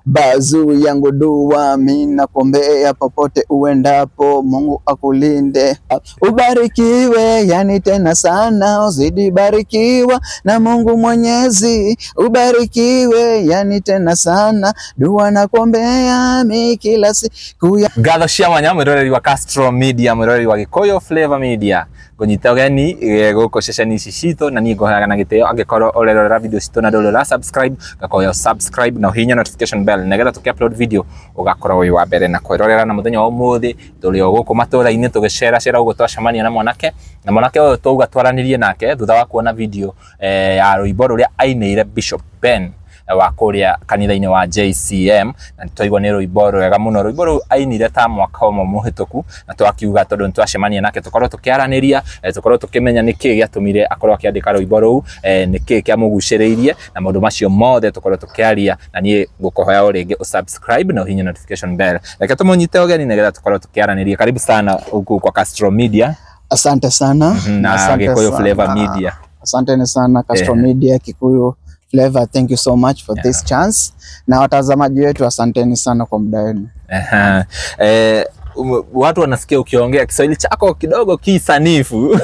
Bazuu yangu dua, mina kuombea popote uendapo, Mungu akulinde, ubarikiwe, yani tena sana, uzidi barikiwa na Mungu Mwenyezi, ubarikiwe, yani tena sana, dua na kuombea mi kila siku ya Ngatho cia mwanya mwiroreri wa Castro Media, mwiroreri wa Gikuyu Flavor Media, ngũnyita ũgeni gũkũ ceceni ici citũ, na niĩ ngũheaga na gĩtĩo angĩkorwo ũrerorera video citũ na ndũrĩ ũra subscribe, ngakoya subscribe na ũhihinye notification bell nĩgetha tũkĩ upload video ũgakorwo wĩ wa mbere na kwĩrorera. Na mũthenya wa ũmũthĩ tũrĩ o gũkũ matũra-inĩ tũgĩceracera ũguo, twacemania na mwanake, na mwanake ũyũ twauga twaranĩrie nake thutha wa kuona video ya rwĩmbo rũrĩa ainĩire Bishop Ben wa kũrĩa kanitha-inĩ wa JCM, na twaigua nĩ rwĩmbo rwega mũno. Rwĩmbo rũu ainire ta mwaka ũmwe mũhĩtũku, na twakiuga tondũ nĩtwacemania nake tũkorwo tũkĩaranĩria, tũkorwo tũkĩmenya nĩkĩĩ gĩatũmire akorwo akĩandĩka rwĩmbo rũu, nĩkĩĩ kĩamũgucĩrĩirie na maũndũ macio mothe tũkorwo tũkĩaria. Na niĩ ngũkũhoya o rĩngĩ ũsubscribe na ũhihinye notification bell. Reke tũmũnyite ũgeni nĩgetha tũkorwo tũkĩaranĩria. Karibu sana huku kwa Castro Media. Asante sana. Na Asante Gikuyu sana. Flavor Media. Asanteni sana Castro Media, Kikuyu Flavor, thank you so much for this chance. Na watazamaji wetu, asanteni sana kwa muda wenu. Aha. Watu wanasikia ukiongea Kiswahili chako kidogo kisanifu.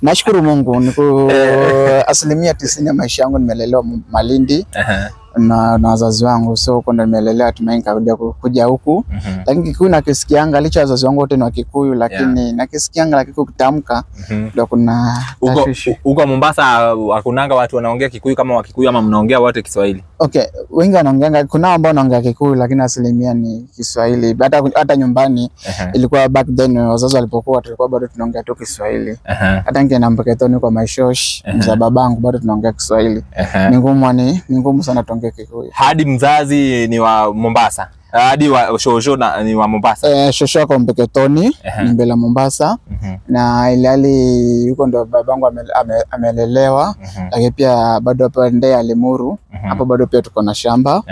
Nashukuru Mungu, niko 90% ya maisha yangu nimelelewa Malindi na wazazi wangu, so huko ndo nimelelewa, hatimaye nikakuja kuja huku. Lakini Kikuyu nakisikianga, licha ya wazazi wangu wote ni wa Kikuyu, lakini nakisikianga, lakini kukitamka ndo kuna tashwishi. Huko Mombasa hakunanga watu wanaongea Kikuyu kama Wakikuyu, ama mnaongea wote Kiswahili? Okay, wengi wanaongeanga, kuna ambao wanaongea Kikuyu, lakini asilimia ni Kiswahili. Hata nyumbani ilikuwa back then wazazi walipokuwa, tulikuwa bado tunaongea tu Kiswahili. Hata nikienda Mpeketoni kwa maishosh, mzaa babangu, bado tunaongea Kiswahili. Ni ngumu sana tuongee Kikuyu. Hadi mzazi ni wa Mombasa? Hadi wa shosho na ni wa Mombasa? Eh, shosho ako Mpeketoni, ni mbele Mombasa, na ilhali huko ndo babangu amelelewa, lakini pia bado hapa Ndea Limuru, hapo bado pia tuko na shamba.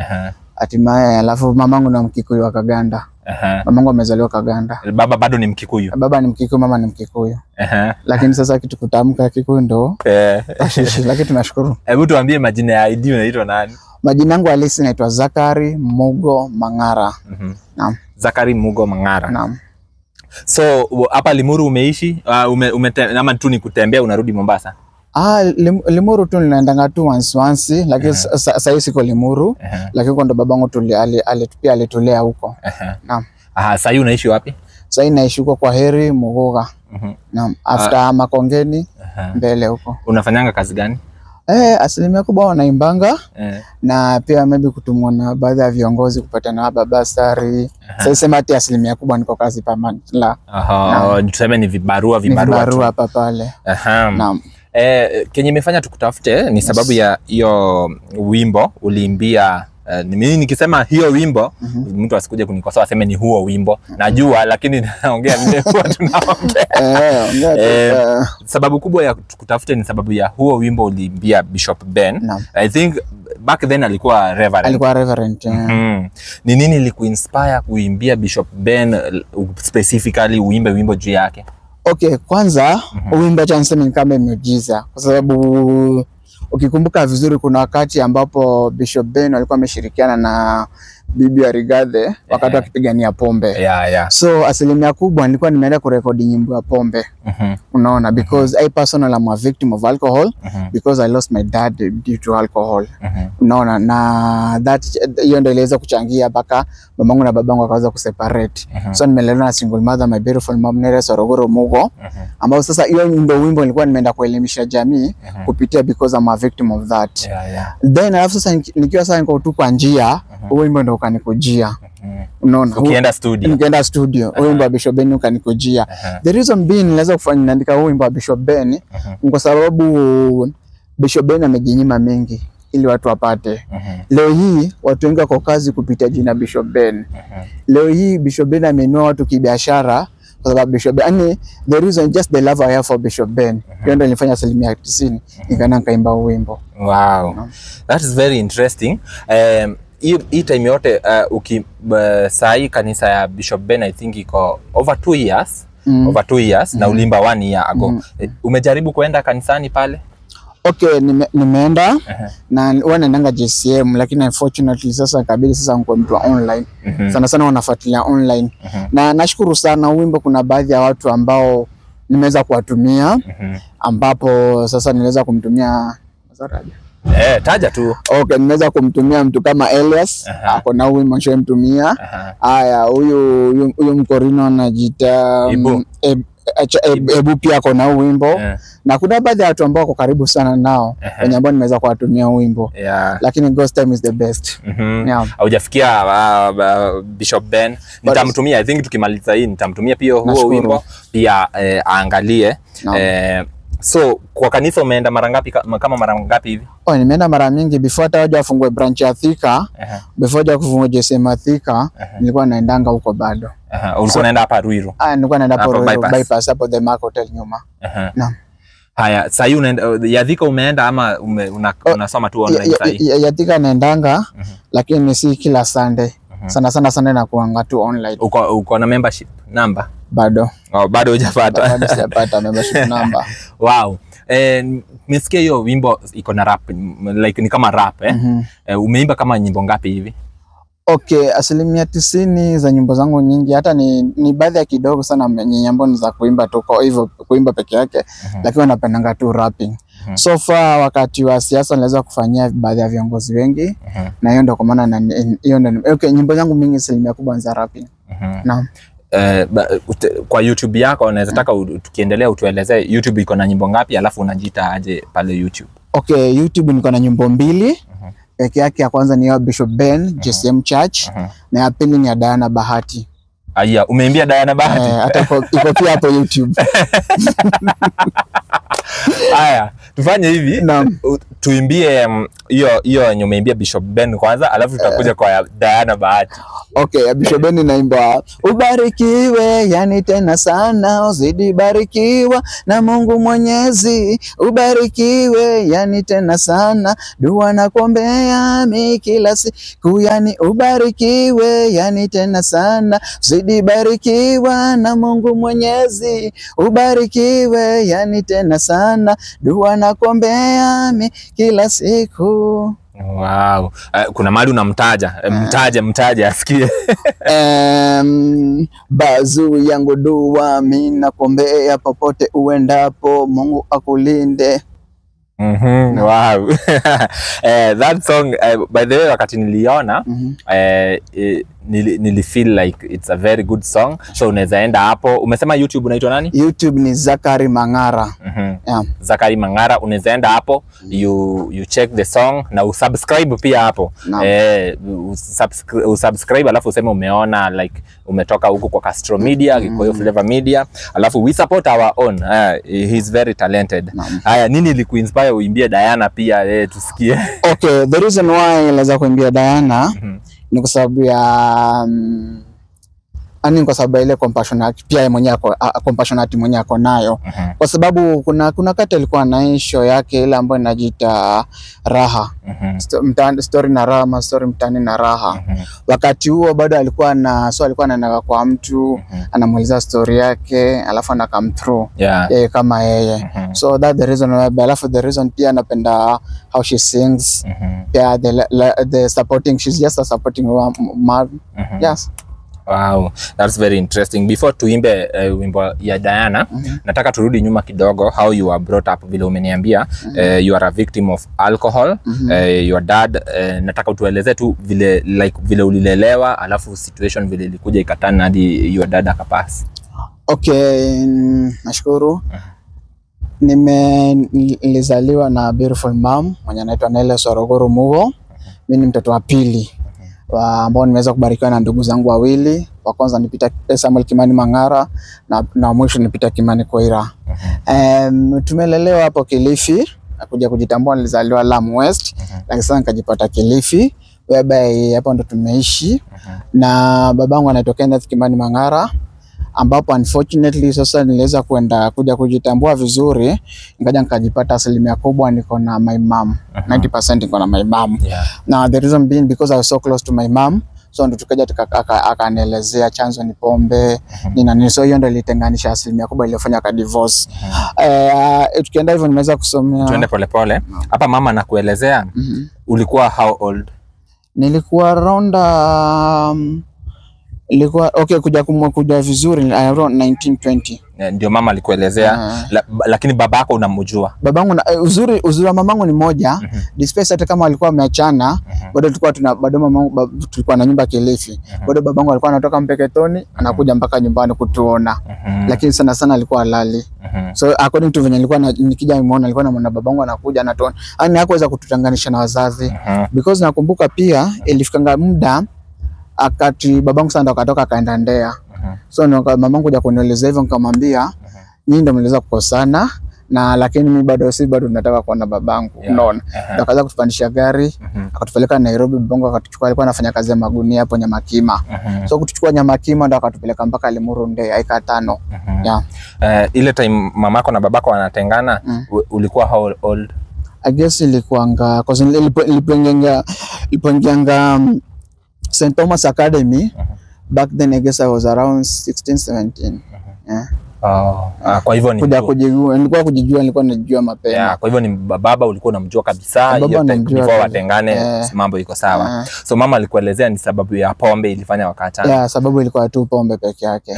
Hatimaye alafu mamangu na Mkikuyu wa Kaganda. Mamangu amezaliwa Kaganda. Baba bado ni Mkikuyu? Baba ni Mkikuyu, mama ni Mkikuyu. Lakini sasa kitu kutamka Kikuyu ndo tashwishi, lakini tunashukuru. Hebu tuambie majina ya ID, unaitwa nani? Majina yangu halisi naitwa Zakari Mugo Mang'ara. Naam. Zakari Mugo Mang'ara. Naam. So hapa Limuru umeishi ama tu ni kutembea unarudi Mombasa? Ah, Limuru tu ninaendanga tu once once, lakini sasa siko Limuru, lakini huko ndo babangu pia alitulea huko. Naam. Aha, sasa unaishi wapi? Sasa naishi huko kwa Heri Muguga. Naam, after Makongeni mbele huko. Unafanyanga kazi gani? Eh, asilimia kubwa wanaimbanga na pia maybe kutumwa na baadhi ya viongozi kupatana hapa basari. Sasa sema ati asilimia kubwa niko kazi permanent. La, Aha, tuseme ni vibarua ni vibarua tu. vibarua hapa pale. Naam. Kenye imefanya tukutafute ni sababu ya hiyo wimbo uliimbia. Mimi nikisema hiyo wimbo, mtu asikuje kunikosoa aseme ni huo wimbo. Najua, lakini naongea vile huwa tunaongea. Eh, ongea tu, Sababu kubwa ya tukutafute ni sababu ya huo wimbo uliimbia Bishop Ben. Naam. I think back then alikuwa reverend. Alikuwa reverend. Ni nini ilikuinspire kuimbia Bishop Ben, specifically uimbe wimbo juu yake? Okay, kwanza uimbe, acha niseme ni kama miujiza, kwa sababu ukikumbuka vizuri kuna wakati ambapo Bishop Ben alikuwa ameshirikiana na bibi wa Rigathi wakati wakipigania pombe. So asilimia kubwa nilikuwa nimeenda kurekodi nyimbo ya pombe. Unaona, because I personally am a victim of alcohol because I lost my dad due to alcohol. Unaona, na that hiyo ndio iliweza kuchangia mpaka mamangu na babangu akaweza kuseparate. So nimelelewa na single mother, my beautiful mom Neres Orogoro Mugo, ambao sasa hiyo ndio wimbo nilikuwa nimeenda kuelimisha jamii kupitia because I'm a victim of that. Then alafu sasa nikiwa sasa niko tu kwa njia, huo wimbo ndio ukanikujia. Unaona, Ukienda studio. Nikienda studio, huo wimbo wa Bishop Ben ukanikujia. The reason being niliweza kufanya naandika huu wimbo wa Bishop Ben ni kwa sababu Bishop Ben amejinyima mengi ili watu wapate. Leo hii watu wengi wako kazi kupitia jina Bishop Ben. Leo hii Bishop Ben ameinua watu kibiashara kwa sababu Bishop Ben, yani the reason, just the love I have for Bishop Ben. Hiyo ndio ilifanya 90% nikaenda nikaimba huu wimbo. Wow. That is very interesting. Hii time yote sahi kanisa ya Bishop Ben I think iko over 2 years. Over 2 years na uliimba one year ago. Umejaribu kuenda kanisani pale? Okay, nimeenda na huwa naendanga JCM, lakini unfortunately sasa kabidi sasa nikuwe mtu wa online. Sana sana wanafuatilia online. Na nashukuru sana wimbo, kuna baadhi ya watu ambao nimeweza kuwatumia, ambapo sasa niliweza kumtumia Taja tu. Okay, nimeweza kumtumia mtu kama Elias, ako na wimbo nishamtumia. Haya, huyu Mkorino anajiita Ibu. Ebu pia ako na wimbo. Na kuna baadhi ya watu ambao wako karibu sana nao wenye ambao nimeweza kuwatumia wimbo. Lakini God's time is the best. Yeah. Haujafikia Bishop Ben. Nitamtumia, I think tukimaliza hii nitamtumia pia huo wimbo pia aangalie. So kwa kanisa umeenda mara ngapi, kama mara ngapi hivi? Oh, nimeenda mara mingi before hata waje wafungue branch ya Thika. Before waje kufungue JCM ya Thika, nilikuwa naendanga huko bado. Ulikuwa unaenda hapa Ruiru? Nilikuwa naenda hapo Ruiru bypass, hapo the Mark Hotel nyuma. Naam. Haya, sasa hii unaenda ya Thika umeenda ama unasoma tu online sasa hii? Ya Thika naendanga, lakini si kila Sunday. Sana sana Sunday nakuanga tu online. Uko na membership number? Bado. Oh, bado hujapata. Bado sijapata membership number. Wow. Nimesikia hiyo wimbo iko na rap, like ni kama rap eh? Umeimba kama nyimbo ngapi hivi? Okay, 90% za nyimbo zangu nyingi, hata ni baadhi ya kidogo sana nyimbo ni za kuimba tu kwa hivyo kuimba peke yake, lakini napendanga tu rapping. So far wakati wa siasa niliweza kufanyia baadhi ya viongozi wengi, na hiyo ndio kwa maana hiyo ndio okay, nyimbo zangu mingi asilimia kubwa ni za rapping. Naam. Kwa YouTube yako unaweza taka tukiendelea utuelezee YouTube iko na nyimbo ngapi, alafu unajiita aje pale YouTube? Okay, YouTube niko na nyimbo mbili. Peke yake ya kwanza ni ya Bishop Ben, JCM Church, na ya pili ni ya Diana Bahati. Aya, umeimbia Diana Bahati? Hata iko pia hapo YouTube. Aya, tufanye hivi. Tuimbie hiyo yenye umeimbia Bishop Ben kwanza, alafu tutakuja kwa Diana Bahati. Okay, Bishop Ben naimba ubarikiwe, yani tena sana, uzidi barikiwa na Mungu Mwenyezi, ubarikiwe, yani tena sana, dua na kuombea mi kila siku, yani ubarikiwe, yani tena sana, uzidi barikiwa na Mungu Mwenyezi, ubarikiwe, yani tena sana, dua na kuombea mi kila siku. Wow. Kuna mahali unamtaja, mtaje asikie. Bazu yangu dua mimi nakuombea popote uendapo, Mungu akulinde. Wow. That song, by the way, wakati niliona, nili feel like it's a very good song. So unaweza enda hapo. Umesema YouTube unaitwa nani? YouTube ni Zachary Mang'ara. Yeah. Zachary Mang'ara, unaweza enda hapo, you check the song na usubscribe pia hapo. Usubscribe alafu useme umeona like umetoka huku kwa Castro Media, Gikuyu Flavor Media, alafu we support our own. He's very talented. Haya, nini ilikuinspire uimbie Diana pia tusikie? Okay, the reason why niliweza kuimbia Diana ni kwa sababu ya kwa sababu ile compassionate pia yeye mwenyewe compassionate mwenyewe ako nayo. Kwa sababu kuna kati alikuwa na show yake ile ambayo inajiita Raha. Story na Raha, story mtani na Raha. Wakati huo bado alikuwa na alikuwa anaenda kwa mtu, anamueleza story yake, alafu ana come through. Yeye kama yeye. So that the reason why, alafu the reason pia anapenda how she sings. Yeah, the supporting, she's just a supporting mom. Yes. Wow, that's very interesting. Before tuimbe wimbo ya Diana, nataka turudi nyuma kidogo, how you were brought up vile umeniambia. You are a victim of alcohol. Your dad, nataka utueleze tu vile like vile ulilelewa, alafu situation vile ilikuja ikatana hadi your dad akapass. Okay, nashukuru. Nilizaliwa na beautiful mom mwenye anaitwa Nele Sorogoro Mugo. Mimi ni mtoto wa pili ambao nimeweza kubarikiwa na ndugu zangu wawili. Wa kwanza ni Peter Samuel Kimani Mang'ara na mwisho ni Peter Kimani Koira. Tumelelewa hapo Kilifi, na kuja kujitambua nilizaliwa Lamu West, lakini sasa nikajipata Kilifi whereby hapo ndo tumeishi. Na babangu anaitwa Kenneth Kimani Mang'ara, ambapo unfortunately sasa niliweza kwenda kuja kujitambua vizuri, nikaja nikajipata asilimia kubwa niko na my mom. 90% niko na my mom. Now the reason being because I was so close to my mom. So ndo tukaja akanielezea chanzo ni pombe ni nani. So hiyo ndo ilitenganisha asilimia kubwa iliyofanya aka divorce. Tukienda hivyo nimeweza kusomea. Tuende polepole hapa. Mama anakuelezea. Ulikuwa how old? Nilikuwa around ilikuwa okay kuja kuja vizuri around 1920. Ndio mama alikuelezea. Lakini babako unamjua? Babangu uzuri wa mamangu ni moja. Despite hata kama walikuwa wameachana, bado tulikuwa tuna bado mamangu tulikuwa na nyumba Kilifi. Bado babangu alikuwa anatoka Mpeketoni anakuja mpaka nyumbani kutuona. Lakini sana sana alikuwa halali. So according to venye nilikuwa nikija nimuona, alikuwa namuona babangu anakuja anatuona. Yaani hakuweza kututanganisha na wazazi. Because nakumbuka pia ilifikanga muda akati babangu sana akatoka akaenda Ndea. So mamangu kuja kunieleza hivyo, nikamwambia nyinyi ndio mliweza kukosana na lakini mimi bado si bado nataka kuona babangu. Unaona? Ndio akaanza kutupandisha gari, akatupeleka Nairobi. Babangu akatuchukua, alikuwa anafanya kazi ya magunia hapo Nyamakima. So kutuchukua Nyamakima ndio akatupeleka mpaka Limuru Ndea eka 5. Yeah. Ile time mamako na babako wanatengana, ulikuwa how old? I guess ilikuanga cause nilipoingianga St. Thomas Academy back then, I guess I was around 16 17. Yeah. Kwa hivyo ni kujijua, nilikuwa kujijua, nilikuwa najua mapema. Yeah, kwa hivyo ni baba ulikuwa unamjua kabisa hiyo time before watengane, mambo iko sawa. So mama alikuelezea ni sababu ya pombe ilifanya wakaachana. Yeah, sababu ilikuwa tu pombe peke yake.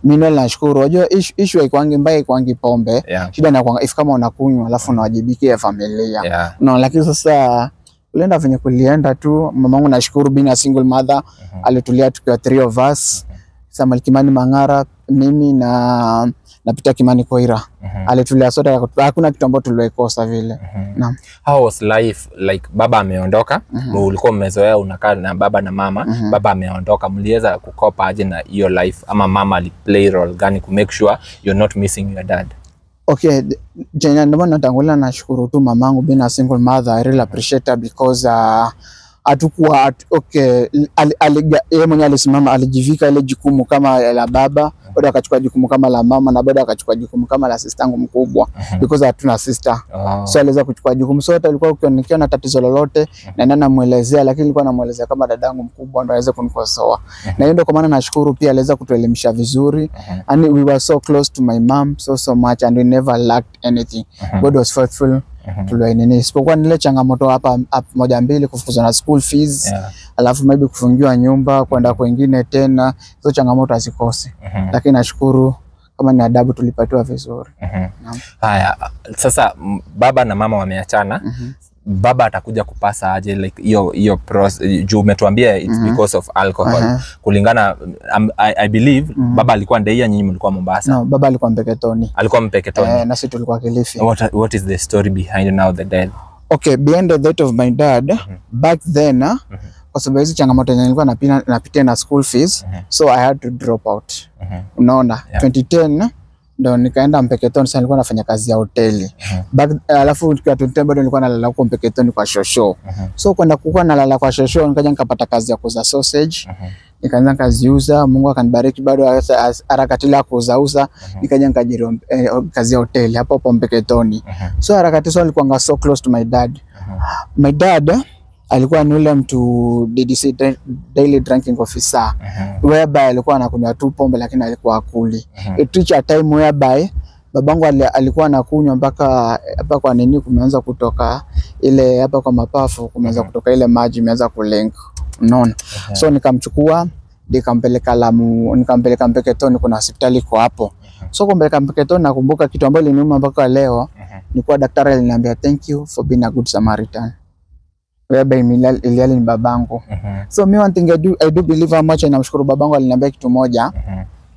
Mimi nashukuru. Unajua issue haikuangi mbaya, haikuangi pombe. Shida ni if kama unakunywa alafu unawajibikia familia. No, lakini sasa ulienda venye kulienda tu. Mamangu nashukuru, being a single mother, alitulia tukiwa 3 of us. Samuel Kimani Mang'ara, mimi na Peter Kimani Koira. Alitulia sote, hakuna kitu ambacho tulikosa vile. Naam. How was life like? Baba ameondoka, ulikuwa mmezoea unakaa na baba na mama. Baba ameondoka, mliweza kukopa aje na hiyo life, ama mama aliplay role gani ku make sure you're not missing your dad? Okay, jana ndio natangulia nashukuru tu mamangu, being a single mother, I really appreciate her because hatukuwa okay, yeye mwenyewe alisimama, alijivika ile jukumu kama la baba, bado akachukua jukumu kama la mama, na bado akachukua jukumu kama la sister yangu mkubwa, because hatuna sister. So aliweza kuchukua jukumu. So hata alikuwa ukiona na tatizo lolote na namuelezea, lakini nilikuwa namuelezea kama dadangu mkubwa ndo aweze kunikosoa. Na hiyo ndio kwa maana nashukuru pia aliweza kutuelimisha vizuri. And we were so close to my mom so much, and we never lacked anything. God was faithful. Tuliwainini isipokuwa nile changamoto hapa moja mbili, kufukuzwa na school fees, alafu maybe kufungiwa nyumba kwenda kwingine tena, hizo changamoto hazikosi. Lakini nashukuru kama ni adabu tulipatiwa vizuri. Haya, sasa baba na mama wameachana. Baba atakuja kupasa aje like hiyo process juu umetuambia it's because of alcohol. Kulingana I believe baba alikuwa Ndeia, nyinyi mlikuwa Mombasa. No, baba alikuwa Mpeketoni. Alikuwa Mpeketoni. Na sisi tulikuwa Kilifi. What is the story behind now the death? Okay, behind the death of my dad back then, kwa sababu hizi changamoto nilikuwa napitia na school fees, so I had to drop out. Unaona, 2010 ndo nikaenda Mpeketoni. Sasa nilikuwa nafanya kazi ya hoteli. Back alafu kwa 2010 bado nilikuwa nalala huko Mpeketoni kwa shosho. So kwenda kukua nalala kwa shosho, nikaja nikapata kazi ya kuuza sausage. Nikaanza kaziuza, Mungu akanibariki bado harakati la kuuza. Nikaja nikaajiri kazi ya hoteli hapo hapo Mpeketoni. So harakati so nilikuwa so close to my dad. My dad alikuwa ni yule mtu DDC, daily drinking officer, whereby alikuwa anakunywa tu pombe lakini alikuwa akuli. It reached a time whereby babangu alikuwa anakunywa mpaka hapa kwa nini kumeanza kutoka ile hapa kwa mapafu kumeanza kutoka ile maji imeanza kulink. Unaona? So nikamchukua nikampeleka Lamu, nikampeleka Mpeketoni, kuna hospitali kwa hapo. So kumpeleka Mpeketoni, nakumbuka kitu ambacho liniuma mpaka leo ni kwa daktari aliniambia thank you for being a good Samaritan. Whereby iliali ni babangu. So me one thing I do believe how much, namshukuru babangu aliniambia kitu moja.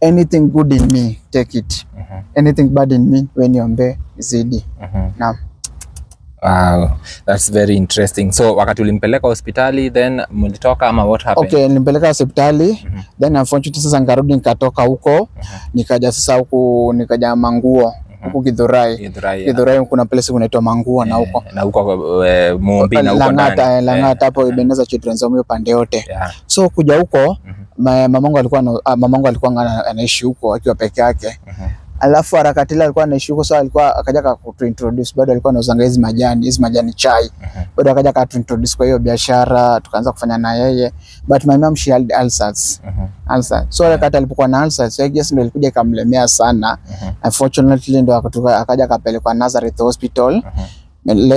Anything good in me, take it. Anything bad in me, we niombe zidi. Naam. Wow, that's very interesting. So wakati ulimpeleka hospitali then mlitoka ama what happened? Okay, nilimpeleka hospitali, then unfortunately sasa nikarudi nikatoka huko, nikaja sasa huku nikaja Manguo. Huko Githurai. Githurai kuna place kunaitwa Manguo na huko. Na huko Mumbi na huko ndani. Lang'ata hapo Ebenezer Children's Home pande yote. So kuja huko mamangu alikuwa anaishi huko akiwa peke yake. Alafu harakati ile alikuwa anaishi huko, so alikuwa akaja kutuintroduce, bado alikuwa anauzanga hizi majani chai. Bado akaja akatuintroduce kwa hiyo biashara, tukaanza kufanya na yeye. But my mom, she had ulcers. Ulcer. So harakati alipokuwa na ulcers, so I guess ndio ilikuja ikamlemea sana. Unfortunately ndo akaja akapelekwa Nazareth Hospital.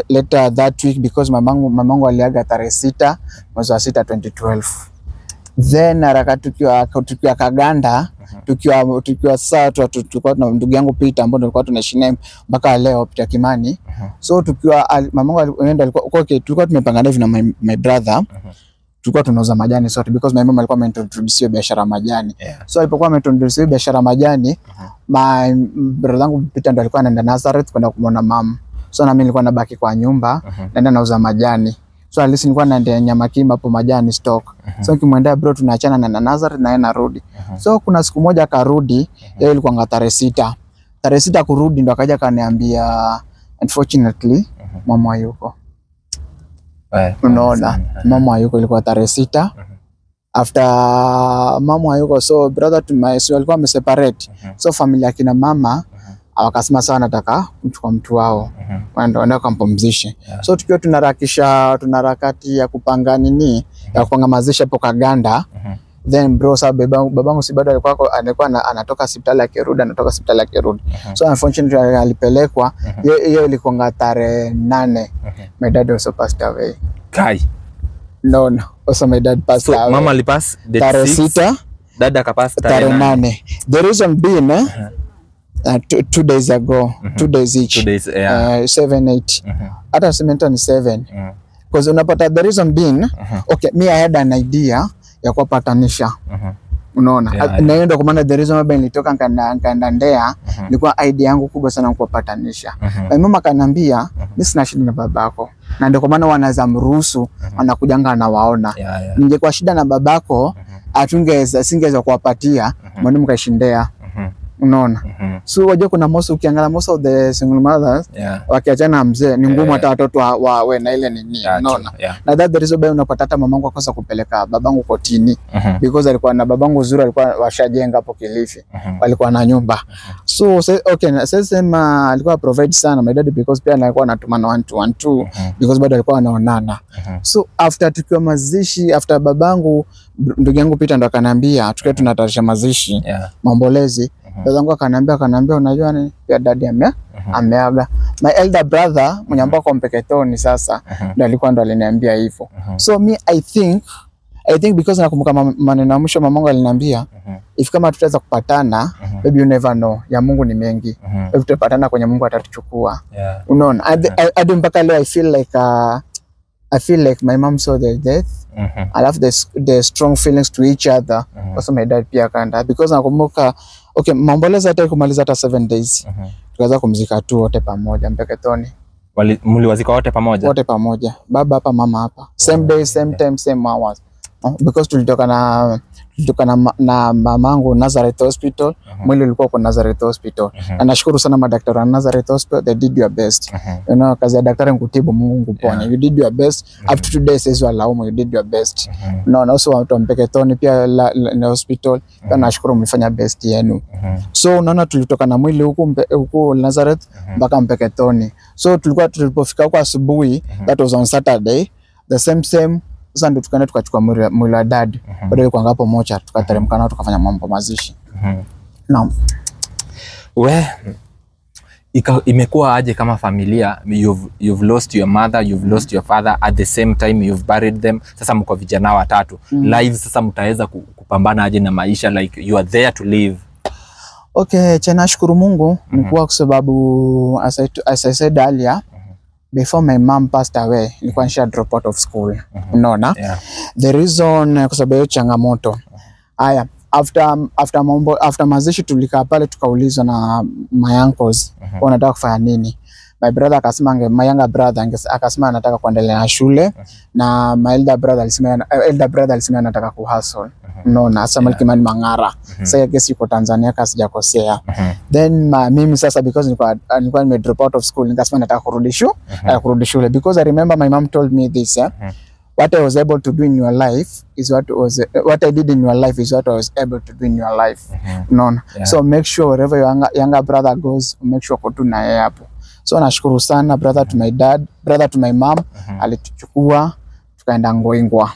Later that week, because mamangu aliaga tarehe 6 mwezi wa 6 2012. Then harakati tukiwa Kaganda, tukiwa saa tulikuwa tuna ndugu yangu Peter ambao tulikuwa tunaishi naye mpaka leo, Peter Kimani. So tukiwa mamangu ndo alikuwa, okay, tulikuwa tumepanga hivi na my brother, tulikuwa tunauza majani sote because my mom alikuwa ameintroduce hiyo biashara majani. So alipokuwa ameintroduce hiyo biashara majani, my brother yangu Peter ndo alikuwa anaenda Nazareth kwenda kumwona mom. So na mimi nilikuwa nabaki kwa nyumba, naenda nauza majani. So at least nilikuwa naendea Nyamakimba hapo majani stock. So nikimwendea bro, tunaachana na Nazareth na yeye narudi. So kuna siku moja akarudi, yeye ilikuwa tarehe 6. Tarehe 6 kurudi ndo akaja akaniambia unfortunately mama hayuko. Unaona, mama hayuko, ilikuwa tarehe 6. After mama hayuko, so brother to my, so walikuwa wameseparate. So familia kina mama wakasema sawa, nataka kumchukua mtu wao, waende wakampumzishe. So tukiwa tunaharakisha, tunaharakati ya kupanga nini, ya kupanga mazishi hapo Kaganda. Then bro, sasa babangu si bado alikuwa anatoka hospitali akirudi, anatoka hospitali akirudi. So unfortunately alipelekwa hiyo ilikuwa tarehe 8. My dad also passed away. Kai. No, also my dad passed So away. mama alipass date Tarehe 6, 6, dada akapass tarehe tarehe 8. 8. The reason being, 2 days ago, 2 days each. 2 days, yeah. 7, 8, hata sementa ni 7, because unapata the reason being, okay, me I had an idea ya kuwapatanisha, unaona? Na hiyo ndio kwa maana the reason why nilitoka nikaenda Ndea, ilikuwa idea yangu kubwa sana kuwapatanisha. My mama akaniambia, "Mimi sina shida na babako," na ndio kwa maana wanaweza mruhusu, anakujanga anawaona. Ningekuwa shida na babako, atungeweza singeweza kuwapatia mwalimu mkaishi Ndea, unaona? So wajua kuna most, ukiangalia most of the single mothers, wakiachana na mzee ni ngumu hata watoto wawe na ile nini, unaona? True. Na that the reason why unapata hata mamangu akosa kupeleka babangu kotini, because alikuwa na babangu uzuri, alikuwa washajenga hapo Kilifi, walikuwa na nyumba. So okay, na sasa sema alikuwa provide sana my dad, because pia alikuwa anatuma na 1 2 1 2, because bado alikuwa anaonana. So after tukiwa mazishi, after babangu, ndugu yangu Peter ndo akaniambia, tukiwa tunatayarisha mazishi, maombolezi, babangu akaniambia, "Unajua nini, pia daddy ameaga." My elder brother mwenye ambao kwa Mpeketoni sasa ndo alikuwa ndo aliniambia hivyo. So me I think because nakumbuka maneno ya mwisho mamangu aliniambia, if kama tutaweza kupatana, maybe you never know, ya Mungu ni mengi, maybe tutapatana kwenye Mungu atatuchukua. Unaona, hadi mpaka leo I feel like my mom saw the death, alafu the strong feelings to each other. Also my dad pia akaenda, because nakumbuka, okay, maombolezo hata kumaliza hata 7 days, tukaweza kumzika tu wote pamoja Mpeketoni. Mliwazika wote pamoja? Wote pamoja, baba hapa, mama hapa, same day, same time, same hours. Oh, because tulitoka na mamangu Nazareth Hospital, mwili ulikuwa kwa Nazareth Hospital. Na nashukuru sana madaktari wa Nazareth Hospital, they did your best. Kazi ya daktari ni kutibu, Mungu ponya. You did your best. Up to today siwezi walaumu, you did your best. No, na also watu wa Mpeketoni pia la hospital pia nashukuru, mlifanya best yenu. So unaona tulitoka na mwili huku huku Nazareth mpaka Mpeketoni. So tulikuwa tulipofika huko asubuhi, that was on Saturday, the same same sasa ndio tukaenda tukachukua mwili wa dad. Bado ilikuwa hapo mocha, tukateremka nao tukafanya mambo mazishi. Naam. We imekuwa aje kama familia? You've lost your mother, you've lost your father at the same time, you've buried them. Sasa mko vijana watatu live, sasa mtaweza kupambana aje na maisha, like you are there to live? Okay, cha nashukuru Mungu ni kuwa kwa sababu as I said earlier, before my mom passed away, nilikuwa nisha drop out of school. Unaona? Yeah. The reason kwa sababu hiyo changamoto. Haya, after mazishi tulikaa pale tukaulizwa na my uncles, wanataka kufanya nini? My brother akasema my younger brother akasema anataka kuendelea na shule, na my elder brother alisema anataka kuhustle. Unaona, Samuel Kimani Mang'ara. Sasa I guess yuko Tanzania kama sijakosea. Then mimi sasa, because nilikuwa nime drop out of school, nikasema nataka kurudi shule, kurudi shule, because I remember my mom told me this, eh? What I was able to do in your life is what I did in your life is what I was able to do in your life. Unaona? Yeah. So make sure wherever your younger brother goes, make sure uko tu na yeye hapo. So nashukuru sana brother to my dad, brother to my mom, alituchukua tukaenda Ngoingwa.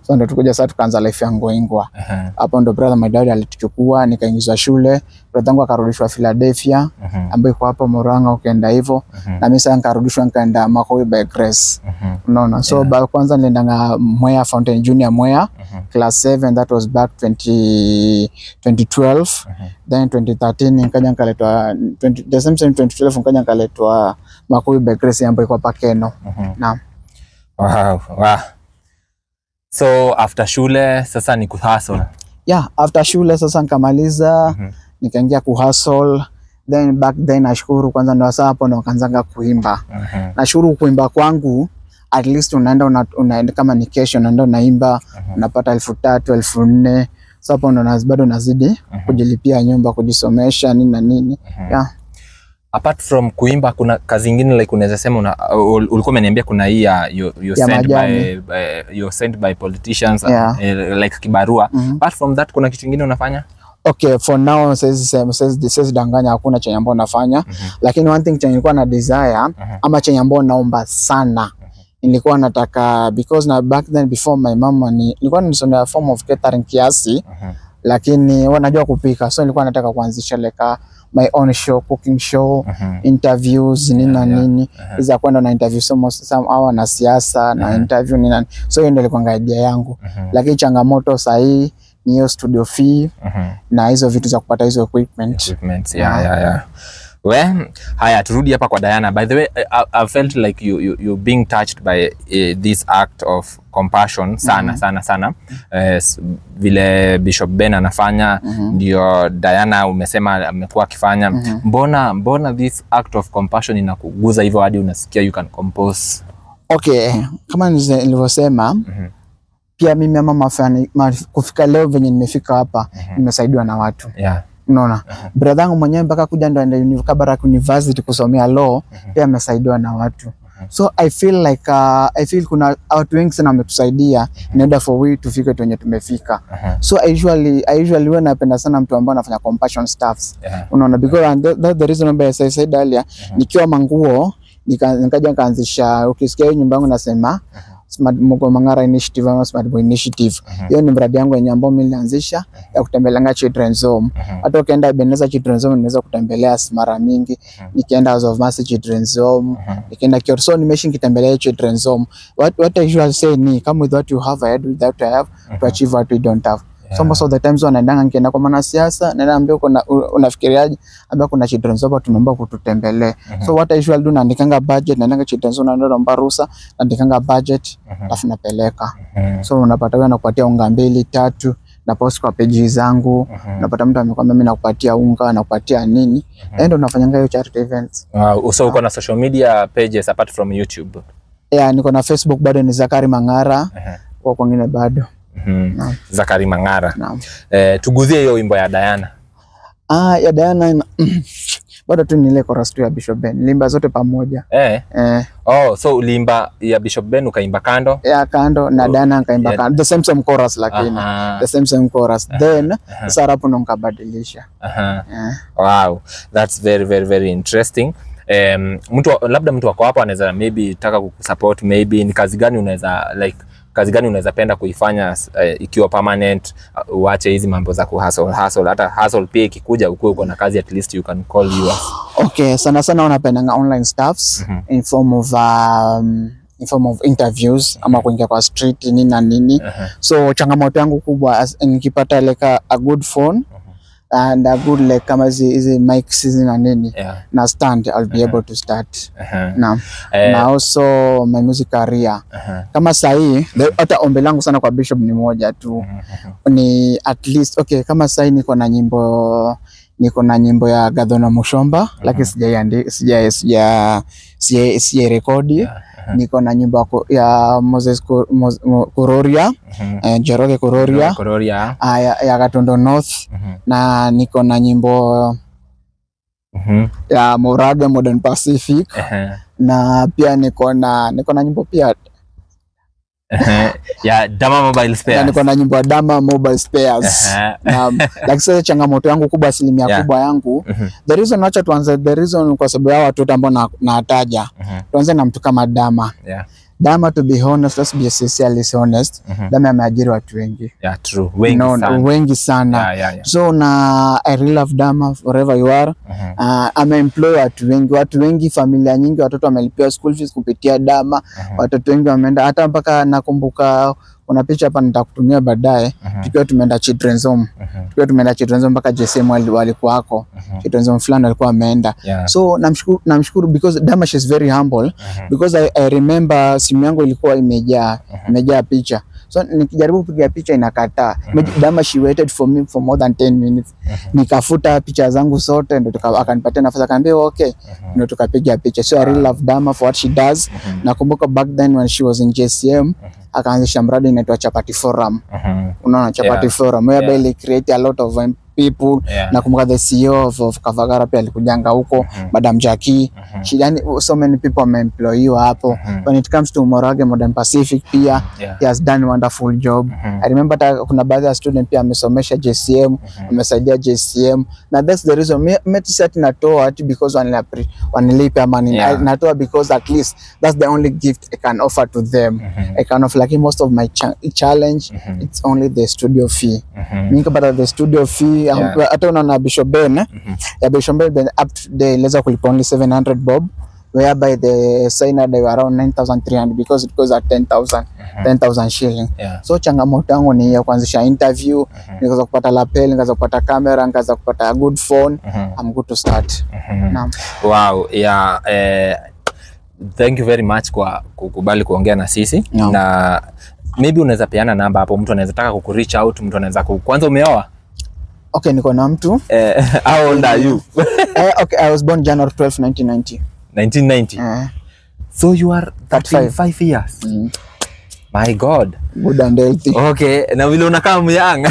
So ndo tukuja sasa tukaanza life ya Ngoingwa. Hapo ndo brother my dad alituchukua, nikaingizwa shule, brother yangu akarudishwa Philadelphia ambayo iko hapo Murang'a ukienda hivyo. Na mimi sasa nikarudishwa nikaenda Makuyu by Grace. Unaona? So kwanza niliendanga Mwea Fountain Junior Mwea class 7, that was back 2012. Then 2013 nikaja nikaletwa the same 2012 nikaja nikaletwa Makuyu by Grace ambayo iko hapa Keno. Naam. Wow. So after shule sasa ni kuhustle. Yeah, after shule sasa nikamaliza, nikaingia kuhustle. Then back then nashukuru kwanza ndo sasa hapo ndo nikaanzanga kuimba. Nashukuru kuimba kwangu at least unaenda unaenda kama ni kesho unaenda unaimba, unapata 3,000 4,000. So hapo ndo bado nazidi kujilipia nyumba, kujisomesha nini na nini. Yeah. Apart from kuimba kuna kazi nyingine like unaweza sema ulikuwa umeniambia kuna hii ya you're sent by politicians, yeah, like kibarua. Apart from that kuna kitu kingine unafanya? Okay, for now siwezi danganya, hakuna chenye ambao nafanya. Lakini one thing chenye nilikuwa na desire ama chenye ambao naomba sana, nilikuwa nataka, because na back then before my mama nilikuwa nisomea form of catering kiasi, lakini wanajua kupika, so nilikuwa nataka kuanzisha like my own show, cooking show, interviews nini na nini, iza kwenda na interview some hawa na siasa na interview nini na, so hiyo ndio ilikuwa idea yangu. Lakini changamoto sahi ni hiyo studio fee na hizo vitu za kupata hizo equipment. Yeah. Well, haya turudi hapa kwa Diana. By the way, I felt like you being touched by this act of compassion sana sana sana. Vile Bishop Ben anafanya, ndio Diana umesema amekuwa akifanya. Mbona this act of compassion inakuguza hivyo hadi unasikia you can compose? Okay, kama nilivyosema, pia mimi ama kufika leo venye nimefika hapa, nimesaidiwa na watu. Yeah. Unaona? Brother yangu mwenyewe mpaka kuja ndo aende Kabarak University kusomea law, pia amesaidiwa na watu. So I feel like I feel kuna watu wengi sana wametusaidia in order for we tufike kwenye tumefika. So I usually huwa napenda sana mtu ambaye anafanya compassion stuffs. Unaona, because that's the reason why I said earlier, nikiwa manguo nikaja nikaanzisha, ukisikia nyumba yangu nasema Smart Mugo Mang'ara Initiative ama Smart Boy Initiative. Hiyo ni mradi yangu yenye ambao mimi nilianzisha ya kutembelea Children's Home. Hata ukienda Ebenezer Children's Home nimeweza kutembelea mara mingi. Nikienda House of Mercy Children's Home, nikienda Kior. So nimeishi nikitembelea Children's Home. What I usually say ni come with what you have, I had with what I have to achieve what we don't have. So most of the times wanaendanga nikienda kwa mwanasiasa, naenda ambia unafikiriaje, ambia kuna Children's Home tunaomba kututembelee. So what I usually do, naandikanga budget, naendanga Children's Home, naomba ruhusa, naandikanga budget, alafu napeleka. So unapata wewe nakupatia unga 2 3, na post kwa page zangu, unapata mtu amekwambia mimi nakupatia unga, nakupatia nini. Ndio unafanyanga hiyo charity events. So uko na social media pages apart from YouTube? Yeah, niko na Facebook bado ni Zakari Mang'ara. Kwa kwingine bado. Zakari Mang'ara. Tuguzie hiyo wimbo ya Diana. Ya Diana bado tu ni ile chorus tu ya Bishop Ben. Nilimba zote pamoja. Oh, so uliimba ya Bishop Ben ukaimba kando? Ya kando na Diana nikaimba kando. The same chorus lakini. The same chorus. Then sasa hapo ndo nikabadilisha. Wow, that's very very very interesting. Mtu labda mtu wako hapo anaweza maybe taka kukusupport, maybe ni kazi gani unaweza like kazi gani unaweza penda kuifanya ikiwa permanent, uache hizi mambo za kuhustle hustle, hata hustle pia ikikuja ukue uko na kazi at least you can call yours. Okay, sana sana wanapendanga online stuffs in form of interviews ama kuingia kwa street nini na nini. So changamoto yangu kubwa nikipata like a good phone and a good like kama hizi mics hizi na nini na stand, I'll be able to start. Na also my music career. Kama sahi hata ombi langu sana kwa Bishop ni moja tu. Ni at least okay, kama sahi niko na nyimbo ya Gadhona Mushomba, lakini sija rekodi. Niko na nyimbo ya Moses Kuroria, Njoroge Kuroria, ya Gatondo North, na niko na nyimbo ya Moraga Modern Pacific, na pia niko na nyimbo pia Ya Dama Mobile Na Spares. niko na nyimbo ya Dama Mobile Spares. Naam. Lakini sasa changamoto yangu kubwa, asilimia kubwa yangu, the reason, wacha tuanze, the reason kwa sababu ya watu ambao nataja. Tuanze na mtu kama Dama. Dama, to be honest, let's be sincerely honest. Dama ameajiri watu wengi. Yeah, true. Wengi No, sana. wengi sana. So na I really love Dama wherever you are. Ameemploy watu wengi, watu wengi, familia nyingi, watoto wamelipiwa school fees kupitia Dama. Watoto wengi wameenda, hata mpaka nakumbuka kuna picha hapa nitakutumia baadaye, tukiwa tumeenda Children's Home. Tukiwa tumeenda Children's Home mpaka JSM walikuwa wako. Children's Home fulani walikuwa wameenda. So namshukuru because Dama, she's very humble, because I remember simu yangu ilikuwa imejaa picha, so nikijaribu kupiga picha inakataa. Dama, she waited for me for more than 10 minutes. Nikafuta picha zangu zote ndo akanipatia nafasi, akaniambia okay, ndo tukapiga picha. So I really love Dama for what she does. Nakumbuka back then when she was in JCM, akaanzisha mradi inaitwa Chapati Forum. Unaona Chapati Forum whereby they create a lot of people. Nakumbuka the CEO of Kavagara pia alikujanga huko, Madam Jackie. She, yani, so many people wameemployiwa hapo. When it comes to Morage Modern Pacific pia, he has done wonderful job. I remember hata kuna baadhi ya student pia amesomesha JCM, amesaidia JCM, na that's the reason me si ati natoa ati because wanilipe ama nini. Natoa because at least that's the only gift I can offer to them. I can offer, like, most of my challenge, it's only the studio fee. Mimi nikipata the studio fee, hata unaona Bishop Ben, eh? Ya Bishop Ben up to today iliweza kulipa only 700 bob, whereby the signer they were around 9300 because it goes at 10,000, 10,000 shilling. So changamoto yangu ni ya kuanzisha interview, nikaweza kupata lapel, nikaweza kupata camera, nikaweza kupata a good phone, I'm good to start. Naam. Wow, yeah, thank you very much kwa kukubali kuongea na sisi. Na maybe unaweza peana namba hapo, mtu anaweza taka kukureach out, mtu anaweza kwanza umeoa? Okay, niko na mtu. How old are you? Okay, I was born January 12, 1990. 1990. So you are 35. 35 years. My God. Good and healthy. Okay, na vile unakaa myoung.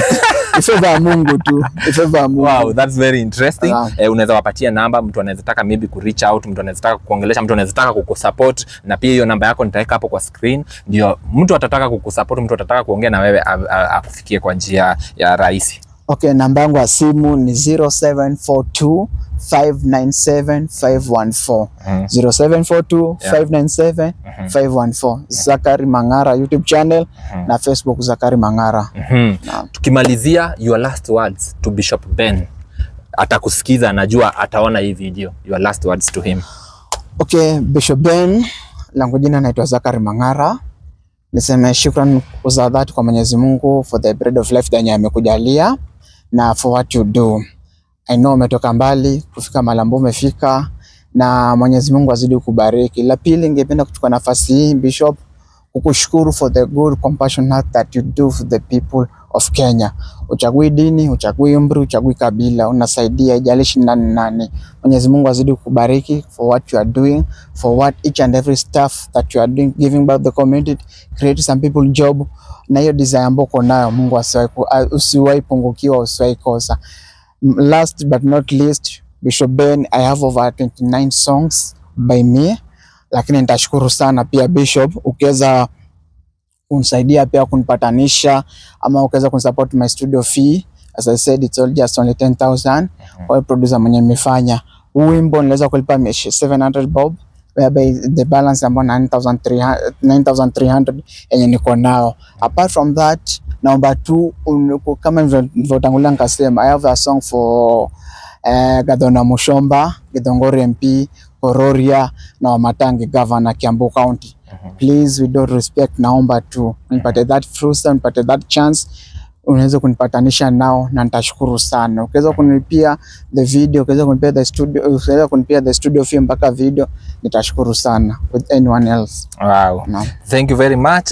Ifavor ya Mungu tu. Ifavor ya Mungu. Wow, that's very interesting. Unaweza wapatia namba, mtu anaweza taka maybe ku reach out, mtu anaweza taka kuongelesha, mtu anaweza taka kukusupport, na pia hiyo namba yako nitaweka hapo kwa screen, ndio mtu atataka kukusupport, mtu atataka kuongea na wewe akufikie kwa njia ya rahisi. Okay, namba yangu ya simu ni 0742 597 514. 0742 597 514. Zakari Mang'ara YouTube channel na Facebook Zakari Mang'ara. Naam. Tukimalizia, your last words to Bishop Ben. Atakusikiza, najua ataona hii video. Your last words to him. Okay, Bishop Ben, langu jina naitwa Zakari Mang'ara. Niseme shukran za dhati kwa Mwenyezi Mungu for the bread of life yenye amekujalia na for what you do. I know umetoka mbali kufika mahali ambapo umefika na Mwenyezi Mungu azidi kukubariki. La pili, ningependa kuchukua nafasi hii, Bishop, kukushukuru for the good compassion heart that you do for the people of Kenya. Uchagui dini, uchagui umri, uchagui kabila, unasaidia ijalishi nani nani. Mwenyezi Mungu azidi kukubariki for what you are doing, for what each and every stuff that you are doing, giving back the community, create some people job. Na hiyo desire ambayo uko nayo, Mungu usiwahi pungukiwa, usiwahi kosa. Last but not least, Bishop Ben, I have over 29 songs by me, lakini nitashukuru sana pia Bishop ukiweza kunisaidia pia kunipatanisha ama ukiweza kunisupport my studio fee. As I said, it's all just only 10,000. Kwa hiyo producer mwenye nimefanya huu wimbo niliweza kulipa 700 bob, whereby the balance ambao 9300 9300 yenye niko nao. Apart from that, naomba tu kama nilivyotangulia nikasema, I have a song for Gathoni Muchomba, Githunguri MP, Kororia na Wamatangi, Governor Kiambu County. Please, with all respect, naomba tu nipate that fursa, nipate that chance, unaweza kunipatanisha nao na nitashukuru sana. Ukiweza kunilipia the video, ukiweza kunilipia the studio, ukiweza kunilipia the studio fee mpaka video, nitashukuru sana with anyone else. Wow. Naam. Thank you very much.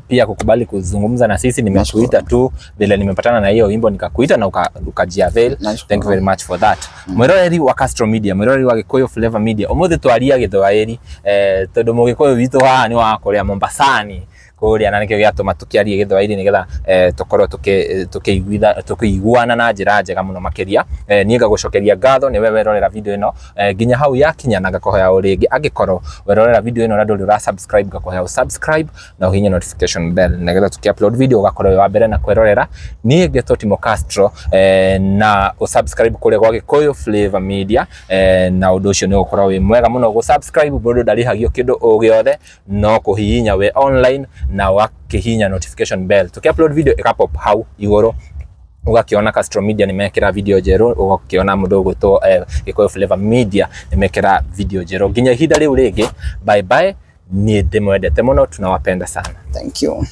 Pia kukubali kuzungumza na sisi, nimekuita tu vile nimepatana na hiyo wimbo nikakuita na ukajiavail. Nashukuru. Thank you very much for that. Mwiroreri wa Castro Media, mwiroreri wa Gikuyu Flavor Media. Umuthi twaria Githwairi, tondu Mugikuyu witũ haha nĩ wa kũrĩa Mombasani. Kũrĩa na nĩkĩo gĩatũma tũkĩarie Gĩthwaĩri nĩgetha tũkorwo tũkĩiguana na njĩra njega mũno makĩria. Niĩ ngagũcokeria ngatho nĩwe werorera video ĩno nginya hau yakinya, na ngakũhoya o rĩngĩ angĩkorwo werorera video ĩno na ndũrĩ ũra subscribe, ngakũhoya ũ subscribe na ũhihinye notification bell nĩgetha tũkĩ upload video ũgakorwo wĩ wa mbere na kwĩrorera. Niĩ ngetwo Timo Castro, na ũ subscribe kũrĩa gwa Gĩkũyũ Flavor Media, na ũndũ ũcio nĩ ũgũkorwo wĩ mwega mũno. Gũ subscribe mũndũ ndarĩhagio kĩndũ o gĩothe, no kũhihinya wĩ online na ũgakĩhihinya notification bell, tũkĩ upload video ĩga pop hau igũrũ, ũgakĩona Castro Media nĩ mekĩra video njerũ, ũgakĩona mũndũ ũgwĩtwo Gĩkũyũ Flavor Media nĩ mekĩra video njerũ. Nginya ihinda rĩu rĩngĩ, bye bye. Niĩ ndĩmwendete mũno, tunawapenda sana. Thank you.